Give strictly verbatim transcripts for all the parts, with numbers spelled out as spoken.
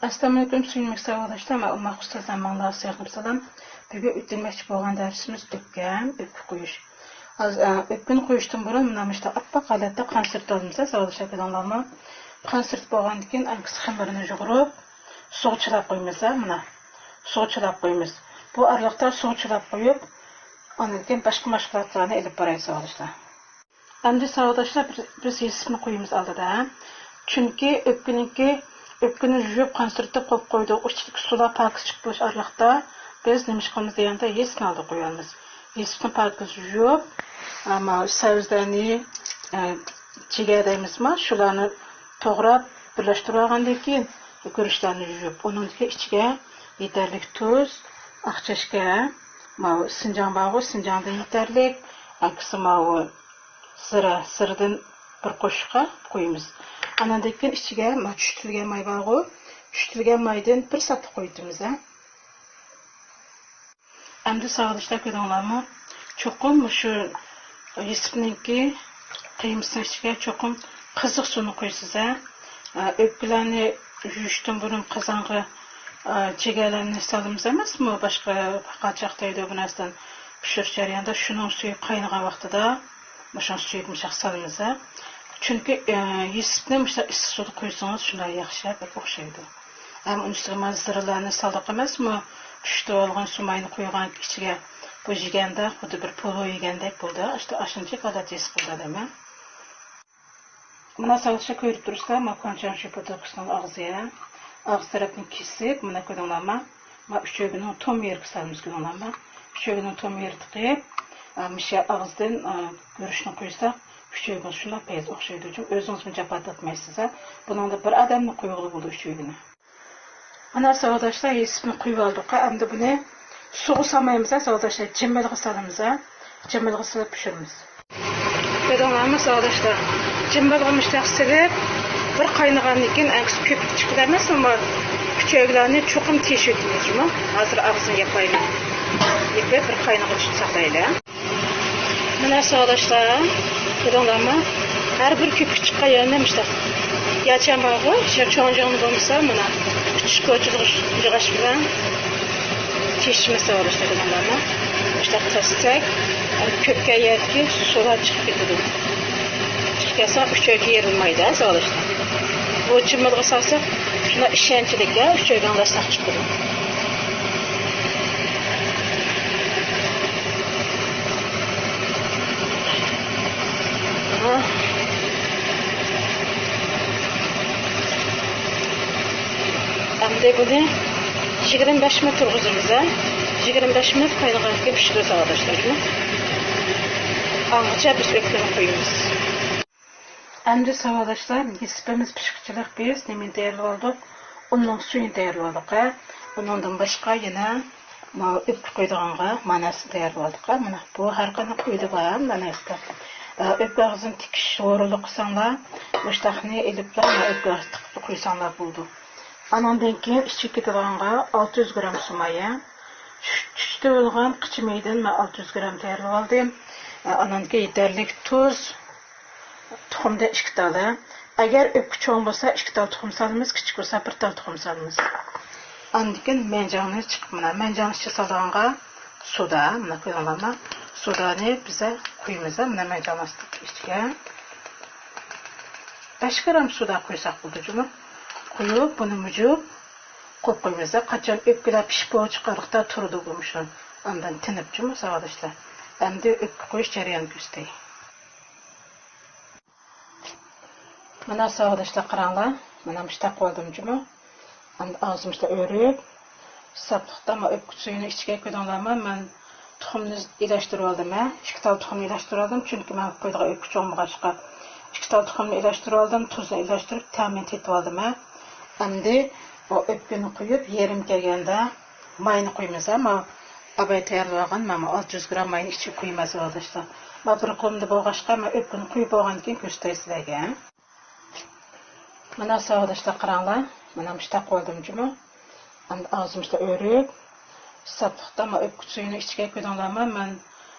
ئەسسالامۇئەلەيكۇم، سۆيۈملۈك ساۋاقداشلار، مەن ئوماق ئۇستازلار ماڭىلارغا سۆيۈملۈك سالام. بۈگۈن ئۆتۈلمەكچى بولغان دەرسىمىز ئۆپكە، ئۆپكە قويۇش. ھازىر، ئە، ئۆپكىنى قويۇشتىن بۇرۇن مانا مۇشۇنداق ئاپئاق ھالەتتە قان سىرتى ئالىمىز، ساۋاقداشلار، بىلىڭلارمۇ. قان سىرتى بولغاندىن كېيىن ئانكىسى خېمىرنى يۇغۇرۇپ، سۇغا چىلاپ قويىمىز، ھە، مانا. سۇغا چىلاپ قويىمىز. بۇ ئارىلىقتا سۇغا چىلاپ قويۇپ، ئاندىن كېيىن باشقا مەشغۇلاتلارنى ئېلىپ بارايلى، ساۋاقداشلار. ئەمدى ساۋاقداشلار، بىر-، بىز يېسىپنى قويىمىز ئالدىدا. چۈنكى ئۆپكىنىڭكى، ئۆپكىنى يۇيۇپ، قان سىرتى قويۇپ قويدۇق. ئۇ ئىچىدىكى سۇلار پاكىز چىقىپ بولۇش ئارىلىقتا بىز نېمە ئىش قىلىمىز دېگەندە، يېسىپنى ئالدىغا قويۇۋالىمىز. يېسىپنى پاكىز يۇيۇپ، ئەمما سەۋزىلەرنى، ئە، جىگەر دەيمىزما، شۇلارنى توغراپ، بىرلەشتۈرۈپ ئالغاندىن كېيىن، گۈرۈچلەرنى يۇيۇپ، ئۇنىڭدىن كېيىن ئىچىگە يېتەرلىك تۇز، ئاق چەشكە، ماۋۇ سىنجاڭ بارغۇ، سىنجاڭدىن يېتەرلىك، ئانكىسى ماۋۇ زىرە، زىرىدىن بىر قوشۇققا قويىمىز. ئاناندىن كېيىن ئىچىگە ما چۈشتۈرگەن ماي بارغۇ، چۈشتۈرگەن مايدىن بىر ساپلىق قويۇۋېتىمىز، ھە. ئەمدى ساۋاقداشلار، كۆردۈڭلارمۇ؟ چوقۇم مۇشۇ يېسىپنىڭكى قىيمىسىنىڭ ئىچىگە چوقۇم قىزىق سۇنى قۇيىسىز، ھە. ئۆپكىلەرنى يۇيۇشتىن بۇرۇن قازانغا، ئا، جىگەرلەرنى سالىمىز ئەمەسمۇ؟ باشقا پاقالچاق دەيدۇ، بۇ نەرسىدىن پىشۇرۇش جەريانىدا شۇنىڭ سۈيى قاينىغان ۋاقتىدا مۇشۇنىڭ سۈيىگە مۇشۇنداق سالىمىز، ھە. چۈنكى، ئە، يېسىپنى مۇشۇنداق ئىسسىق سۇدا قۇيسىڭىز شۇنداق ياخشى بىر ئوخشايدۇ. ھەم ئۇنىڭ ئۈستىگە مانا زىرىلارنى سالدۇق ئەمەسمۇ؟ چۈشتۈرۈۋالغان سۇ ماينى قۇيغان ئىچىگە، بۇ يېگەندە خۇددى بىر پولۇ يېگەندەك بولدى. ئاشۇنداق ھالەت ھېس قىلدى ئادەم، ھە. مانا ساۋاقداشلار، كۆرۈپ تۇرۇسىلەر، ما كۇاڭچاڭ شۈپە توپىسىنىڭ ئاغزى، ھە. ئاغزى تەرەپنى كېسىپ، مانا كۆردۈڭلارما؟ ما ئۈچەيگىنىڭ توم يېرىگە سالىمىز، كۆردۈڭلارما؟ ئۈچەيگىنىڭ توم يېرى تىقىپ، ئا، مۇشۇ ئاغزىدىن، ئا، گۈرۈچنى قۇيساق، ئۈچەيگىن شۇنداق پەيز ئوخشايدۇ. ئۆزىڭىزمۇ جاپا تارتمايسىز، ھە. بۇنىڭدا بىر ئادەمنى قويغىلى بولىدۇ ئۈچەيگىنى. مانا ساۋاقداشلار، يېسىپنى قۇيۇۋالدۇق. ئەمدى بۇنى سۇغا سالمايمىز، ساۋاقداشلار، جىممىلغا سالىمىز، جىممىلغا سېلىپ پىشۇرىمىز. كۆردۈڭلارمۇ ساۋاقداشلار؟ جىممىلغا مۇشۇنداق سېلىپ، بىر قاينىغاندىن كېيىن ئەڭكىسى كۆپۈك چىقىدۇ ئەمەسمۇ؟ ئۈچەيگىلەرنى چوقۇم تېشىۋېتىمىز جۇمۇ. ھازىر ئاغزىنى ياپايمەن. يېپىپ بىر قاينىغۇچە ساقلايلى. مانا ساۋاقداشلار، كۆردۈڭلارمۇ؟ ھەر بىر كۆپۈك چىققان يەرنى مۇشۇنداق ياچان بارغۇ، شۇ چوڭ-چوڭ بولمىسا، مانا ئۈچ كوچىلىق ياغاچ بىلەن تېشىمىز ساۋاقداشلار، كۆردۈڭلارمۇ؟ مۇشۇنداق تەستەك، كۆپكەن يەردىكى سۇلار چىقىپ كېتىدۇ. چىقىپ كەتسە ئۈچەيگە يېرىلمايدۇ ساۋاقداشلار. بۇ جىممىلغا سالساق، شۇنداق ئىشەنچلىك، ئۈچەيگە ساق چىقىدۇ. ئەمدى بۇنى يىگىرمە بەش مىنۇت تۇرغۇزىمىز، ھە؟ يىگىرمە بەش مىنۇت قاينىغاندىن كېيىن پىشىدۇ ساۋاقداشلار. ئاڭغىچە بىز ئۆپكىنى قويىمىز. ئەمدى ساۋاقداشلار، يېسىپىمىز پىشقۇچىلىق، بىز نېمىنى تەييارلىۋالدۇق؟ ئۇننىڭ سۈيىنى تەييارلىۋالدۇق، ھە. ئۇنىڭدىن باشقا يەنە ماۋۇ ئۆپكە قويىدىغانغا ما نەرسىنى تەييارلىۋالدۇق، ھە. مانا بۇ ھەر قانداق ئۆيدە بار، ما نەرسە. ئە، ئۆپكە ئاغزىنى تىكىش ھورۇنلۇق قىلساڭلار، مۇشۇنداقنى ئېلىپلا ما ئۆپكە ئاغزىنى تىقىپ قويساڭلار بولىدۇ. ئانىڭدىن كېيىن ئىچىگە كېتىدىغانغا ئالتە يۈز گرام سۇ مايا، چۈشتۈرۈۋالغان قىچا مېيىدىن ما ئالتە يۈز گرام تەييارلىۋالدىم. ئە، ئانىڭدىن كېيىن يېتەرلىك تۇز، تۇخۇمدىن ئىككى تال. ئەگەر ئۆپكە چوڭ بولسا، ئىككى تال تۇخۇم سالىمىز، كىچىك بولسا، بىر تال تۇخۇم سالىمىز. ئاندىن كېيىن مەنجاڭنى چىقىپ، مانا، مەنجاڭنى ئىچىگە سالىدىغانغا سودا، مانا، كۆردۈڭلارمۇ؟ سودانى بىزە قۇيىمىز، مانا، مەنجاڭنىڭ ئىچىگە. بەش گرام سودا قۇيساق بولىدۇ جۇمۇ. قۇيۇپ، بۇنى مۇجۇپ قويۇپ قويىمىز. قاچان ئۆپكىلەر پىشىپ بولغۇچە قارىلىقتا تۇرىدۇ بۇ مۇشۇ. ئاندىن تىنىپ جۇمۇ، ساۋاقداشلار. ئەمدى ئۆپكە قويۇش جەريانىنى كۆرسىتەي. مانا ساۋاقداشلار، قاراڭلار، مانا مۇشۇنداق قىلىۋالدىم جۇمۇ. ئەمدى ئاغزىمىزدا ئۆرۈپ، ساپلىقتا ما ئۆپكە سۈيىنى ئىچىگە كۆردۈڭلارمۇ؟ مەن تۇخۇمنى ئىلەشتۈرۈۋالدىم، ھە. ئىككى تال تۇخۇمنى ئىلەشتۈرۈۋالدىم، چۈنكى مەن قويىدىغان ئۆپكە چوڭ بولغاچقا. ئىككى تال تۇخۇمنى ئىلەشتۈرۈۋالدىم، تۇزنى ئىلەشتۈرۈپ، تەمىنى تېتىۋالدىم، ھە. ئەمدى ئۇ ئۆپكىنى قويۇپ، يېرىم كەلگەندە ماينى قۇيىمىز، ھە. ما ئاباي تەييارلىۋالغان، مانا ئالتە يۈز گرام ماينى ئىچىگە قۇيىمىز، ساۋاقداشلار. ما بىر قولۇمدا بولغاچقا، مەن ئۆپكىنى قۇيۇپ بولغاندىن كېيىن كۆرسىتەي سىلەرگە. مانا ساۋاقداشلار، قاراڭلار، مانا مۇشۇنداق قىلىۋالدىم جۇمۇ. ئەمدى ئاغزىمىزدا ئۆرۈپ، ساپلىقتا ما ئۆپكە سۈيىنى ئىچىگە كۆردۈڭلارمۇ؟ مەن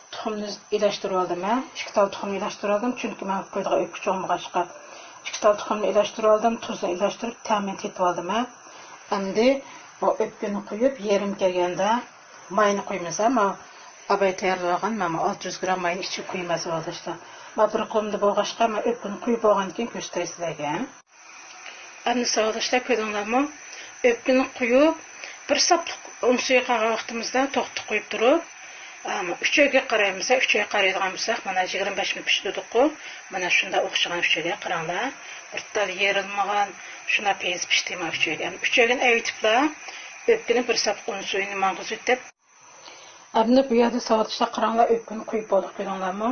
تۇخۇمنى ئىلەشتۈرۈۋالدىم، ھە. ئىككى تال تۇخۇمنى ئىلەشتۈرۈۋالدىم، چۈنكى مەن قويىدىغان ئۆپكە چوڭ بولغاچقا. ئىككى تال تۇخۇمنى ئىلەشتۈرۈۋالدىم، تۇزنى ئىلەشتۈرۈپ، تەمىنى تېتىۋالدىم، ھە. ئەمدى بۇ ئۆپكىنى قۇيۇپ، يېرىم كەلگەندە ماينى قۇيىمىز. ئەمما ئاباي تەييارلىۋالغان مانا ئالتە يۈز گرام ماينى ئىچىگە قۇيىمىز، ساۋاقداشلار. ما بىر قولۇمدا بولغاچقا، ما ئۆپكىنى قۇيۇپ بولغاندىن كېيىن كۆرسىتەي سىلەرگە. ئەمدى ساۋاقداشلار، كۆردۈڭلارمۇ؟ ئۆپكىنى قۇيۇپ، بىر ساپلىق ئۇن سۈيى قالغان ۋاقتىمىزدا توختىتىپ قويۇپ تۇرۇپ، ئەم، ئۈچەيگە قارايمىز، ئۈچەيگە قارايدىغان بولساق، مانا يىگىرمە بەش مىنۇت پىشتۇردۇققۇ. مانا شۇنداق ئوخشىغان ئۈچەيگە قاراڭلار. بىر تال يېرىلمىغان، شۇنداق پەيز پىشتى ما ئۈچەيگە. ئەم، ئۈچەيگىنى ئەۋېتىپلا، ئۆپكىنى بىر ساپلىق ئۇن سۈيىنى ماڭغۇزۇۋېتىپ، ئەمدى بۇ يەردە ساۋاقداشلار قاراڭلار، ئۆپكىنى قۇيۇپ بولدۇق، كۆردۈڭلارمۇ؟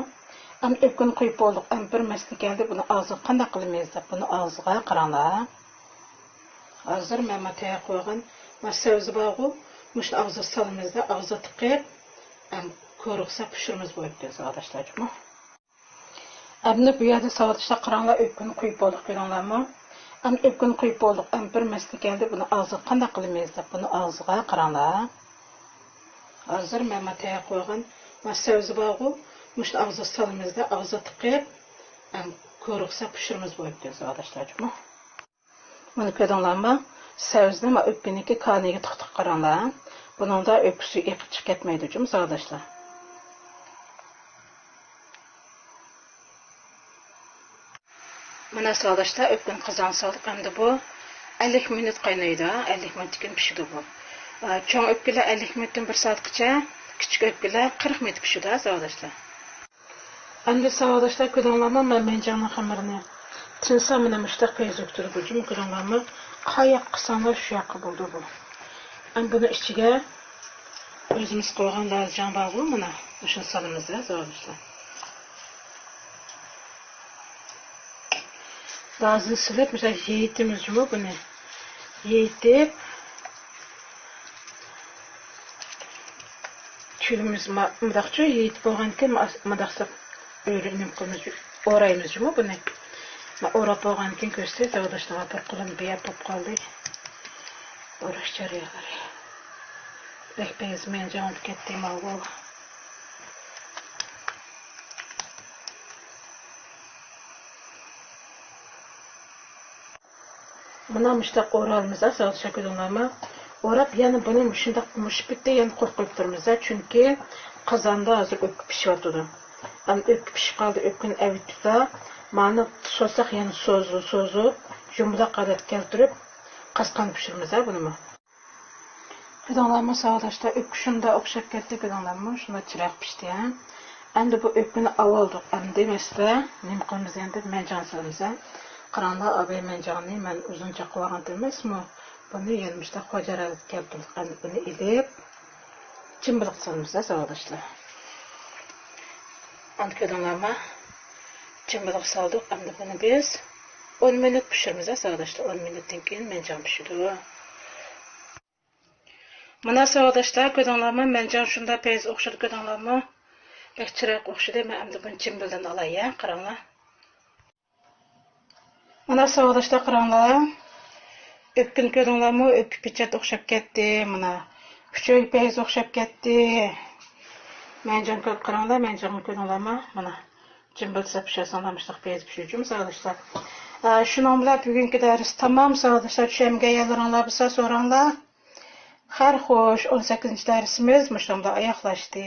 ئەمدى ئۆپكىنى قۇيۇپ بولدۇق. ئەمدى بىر مەسىلە كەلدى، بۇنى ئاغزىغا قانداق قىلىمىز دەپ، بۇنى ئاغزىغا قاراڭلار. ھازىر مەن ما تەييار قىلغان ما سەۋزە بارغۇ، مۇشۇنى ئاغزىغا سالىمىز-دە، ئاغزىغا تىقىپ، ئەم، كورىغا ساپ پىشۇرىمىز بۇ ئۆپكىنى، ساۋاقداشلار، جۇمۇ. ئەمدى بۇ يەردە ساۋاقداشلار قاراڭلار، ئۆپكىنى قۇيۇپ بولدۇق، كۆردۈڭلارمۇ؟ ئەمدى ئۆپكىنى قۇيۇپ بولدۇق. ئەمدى بىر مەسىلە كەلدى، بۇنى ئاغزىغا قانداق قىلىمىز دەپ، بۇنى ئاغزىغا قاراڭلار. ھازىر مەن ما تەييار قىلغان ما سەۋزە بارغۇ، مۇشۇنى ئاغزىغا سالىمىز-دە، ئاغزىغا تىقىپ، ئەم، كورىغا ساپ پىشۇرىمىز بۇ ئۆپكىنى، ساۋاقداشلار، جۇمۇ. مانا كۆردۈڭلارمۇ؟ سەۋزىنى ما ئۆپكىنىڭكى كانىيىگە تىقتۇق، قاراڭلار. بۇنىڭدا ئۆپكە سۈيى ئېقىپ چىقىپ كەتمەيدۇ، جۇمۇ، ساۋاقداشلار. مانا ساۋاقداشلار، ئۆپكىنى قازانغا سالدۇق. ئەمدى بۇ ئەللىك مىنۇت قاينايدۇ، ئەللىك مىنۇتتىن كېيىن پىشىدۇ بۇ. ئا، چوڭ ئۆپكىلەر ئەللىك مىنۇتتىن بىر سائەتكىچە، كىچىك ئۆپكىلەر قىرىق مىنۇت پىشىدۇ، ساۋاقداشلار. ئەمدى ساۋاقداشلار، كۆردۈڭلارمۇ، مەن مەنجاڭنىڭ خېمىرىنى تىنسا مانا مۇشتاق پەيزى كۆتۈرۈپ جۇمۇ، كۆردۈڭلارمۇ؟ قاياققا قىلساڭلار شۇ ياققا بولىدۇ بۇ. ئەمدى بۇنى ئىچىگە ئۆزىمىز قىلغان لازىجاڭ بارغۇ، مانا مۇشۇنى سالىمىز-دە، ساۋاقداشلار. لازىنى سېلىپ، مۇشۇنداق يېيىتىمىز جۇمۇ بۇنى. يېيىتىپ، تۈگىمىز ما-، مۇنداقچۇ، يېيىتىپ بولغاندىكىن ما-، مۇنداق ساپ ئۆرە-، نېمە قىلىمىز، ئورايمىز جۇمۇ بۇنى. ما-، ئوراپ بولغاندىكىن كۆرسىتەي، ساۋاقداشلار، بىر قولۇم بىيەپ بولۇپ قالدى. ئوراش جەريانلىرى. بەك پەيزى مەنجاڭ بولۇپ كەتتى ماۋۇ. مانا مۇشتاق ئورالمىز، ساۋاقداشلار، كۆردۈڭلارمۇ؟ ئوراپ، يەنە بۇنى مۇشۇنداق مۇشۇ پېتى يەنە قۇرۇق قويۇپ تۇرىمىز، چۈنكى قازاندا ھازىر ئۆپكە پىشىۋاتىدۇ. ئەمدى ئۆپكە پىشىپ قالدى، ئۆپكىنى ئەۋېتىپلا، مانا سوزساق يەنە سوزۇ-، سوزۇپ، يۇمىلاق ھالەتكە كەلتۈرۈپ، قاسقاندا پىشۇرىمىز بۇنىمۇ. كۆردۈڭلارمۇ ساۋاقداشلار، ئۆپكە شۇنداق ئوخشاپ كەتتى، كۆردۈڭلارمۇ؟ شۇنداق چىرايلىق پىشتى، ھە؟ ئەمدى بۇ ئۆپكىنى ئاۋالدۇق. ئەمدى مەسىلە نېمە قىلىمىز ئەمدى؟ مەنجاڭ سالىمىز، ھە؟ قاراڭلار، ئاباي مەنجاڭنى مەن ئۇزۇنچە قىلىۋالغانتىم ئەمەسمۇ؟ بۇنى يەنە مۇشۇنداق خوجا ھالەتكە كەلتۈردۇق. ئەمدى بۇنى ئېلىپ، چىمبىلىق سالىمىز، ھە، ساۋاقداشلار؟ ئەمدى كۆردۈڭلارمۇ؟ چىمبىلىق سالدۇق. ئەمدى بۇنى بىز ئون مىنۇت پىشۇرىمىز، ھە، ساۋاقداشلار؟ ئون مىنۇتتىن كېيىن مەنجاڭ پىشىدۇ. مانا ساۋاقداشلار، كۆردۈڭلارمۇ؟ مەنجاڭ شۇنداق پەيزى ئوخشىدى، كۆردۈڭلارمۇ؟ بەك چىرايلىق ئوخشىدى. مەن ئەمدى بۇنى چىمبىلدىن ئالاي، ھە، قاراڭلار. مانا ساۋاقداشلار، قاراڭلار. ئۆپكىنى كۆردۈڭلارمۇ؟ ئۆپكە پېچەت ئوخشاپ كەتتى. مانا ئۈچەي پەيزى ئوخشاپ كەتتى. مەنجاڭ كۆرۈپ قاراڭلار، مەنجاڭنى كۆردۈڭلارمۇ؟ مانا. جىمبىلدىسا پىشۇرساڭلار مۇشۇنداق پەيزى پىشىدۇ جۇمۇ ساۋاقداشلار. ئا، شۇنىڭ بىلەن بۈگۈنكى دەرس تامام ساۋاقداشلار. چۈشەنمىگەن يەرلىرىڭلار بولسا سوراڭلار. خەير خوش، ئون سەككىزىنچى دەرسىمىز مۇشۇنىڭ بىلەن ئاياغلاشتى.